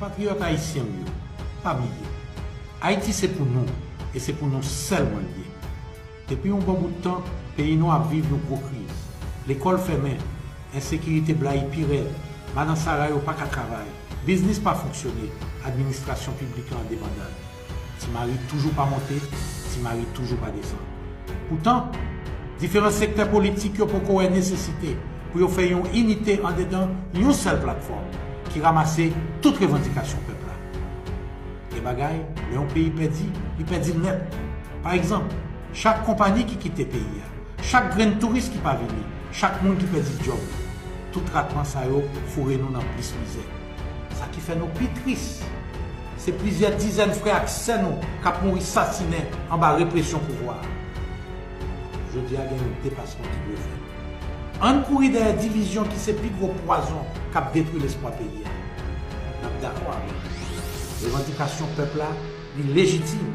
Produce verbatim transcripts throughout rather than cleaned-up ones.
Patriyòt ayisyen m yo, pa bliye, Ayiti se pou nou, e se pou nou sèlman l ye. Depi yon bon bout tan, peyi nou ap viv yon gwo kriz. Lekòl fèmen, ensekirite blayi pi rèd, madan Sara yo pa ka travay, biznis pa fonksyone, administrasyon piblik la an debandad. Ti mari toujou pa monte, ti mari toujou pa desann. Poutan, diferan sektè politik yo poko wè nesesite pou yo fè yon inite andedan yon sèl platfòm ki ranmase tout revandikasyon pèp la. Gen bagay, lè yon peyi pèdi, li pèdi l nèt. Pa egzanp, chak konpayi ki kite peyi a, chak grenn touris ki pa vini, chak moun ki pèdi djòb li, tout ratman sa yo foure nou nan plis mizè. Sa ki fè nou pi tris, se plizyè dizèn frè ak sè nou k ap mouri sasinen anba represyon pouvwa a. Jodi a gen yon depasman ki dwe fèt. Ann kouri dèyè divizyon ki se pi gwo pwazon k ap detwi lespwa peyi a. N ap dakò avè l. Revandikasyon pèp la, li lejitim.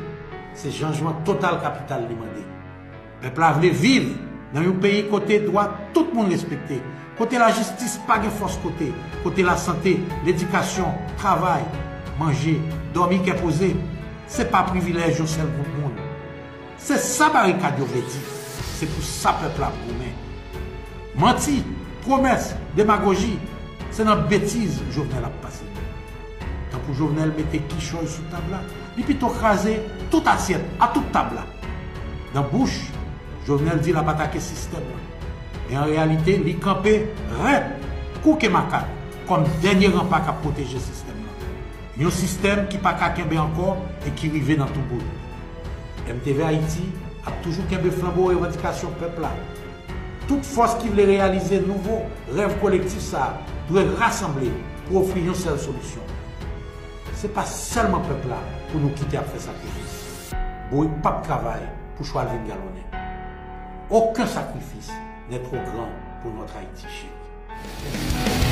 Se chanjman total kapital li mande. Pèp la vle viv nan yon peyi kote dwa tout moun respekte, kote lajistis pa gen fòs kote, kote lasante, ledikasyon, travay, manje, dòmi kè poze, se pa privilèj yon sèl gwoup moun. Se sa barikad yo vle di. Se pou sa pèp la ap goumen. Manti, pwomès, demagoji, se nan betiz Jovenel ap pase. Tankou Jovenel mete kichòy sou tab la, li pito kraze tout asyèt a tout tab la. Nan bouch, Jovenel di l ap atake sistèm nan. Men an reyalite, li kanpe rèd, kou ke makak, kòm dènye ranpa k ap pwoteje sistèm nan. Yon sistèm ki pa ka kenbe ankò e ki rive nan tou bout. M T V Ayiti ap toujou kenbe flanbo revandikasyon pèp la. Tout fòs ki vle reyalize nouvo rèv kolektif sa a dwe rasanble pou ofri yon sèl solisyon. Se pa sèlman pèp la pou nou kite ap fè sakrifis. Bourik p ap travay pou cho a l vin galonnen. Aucun sacrifice n'est trop grand pour notre Haïti chérie.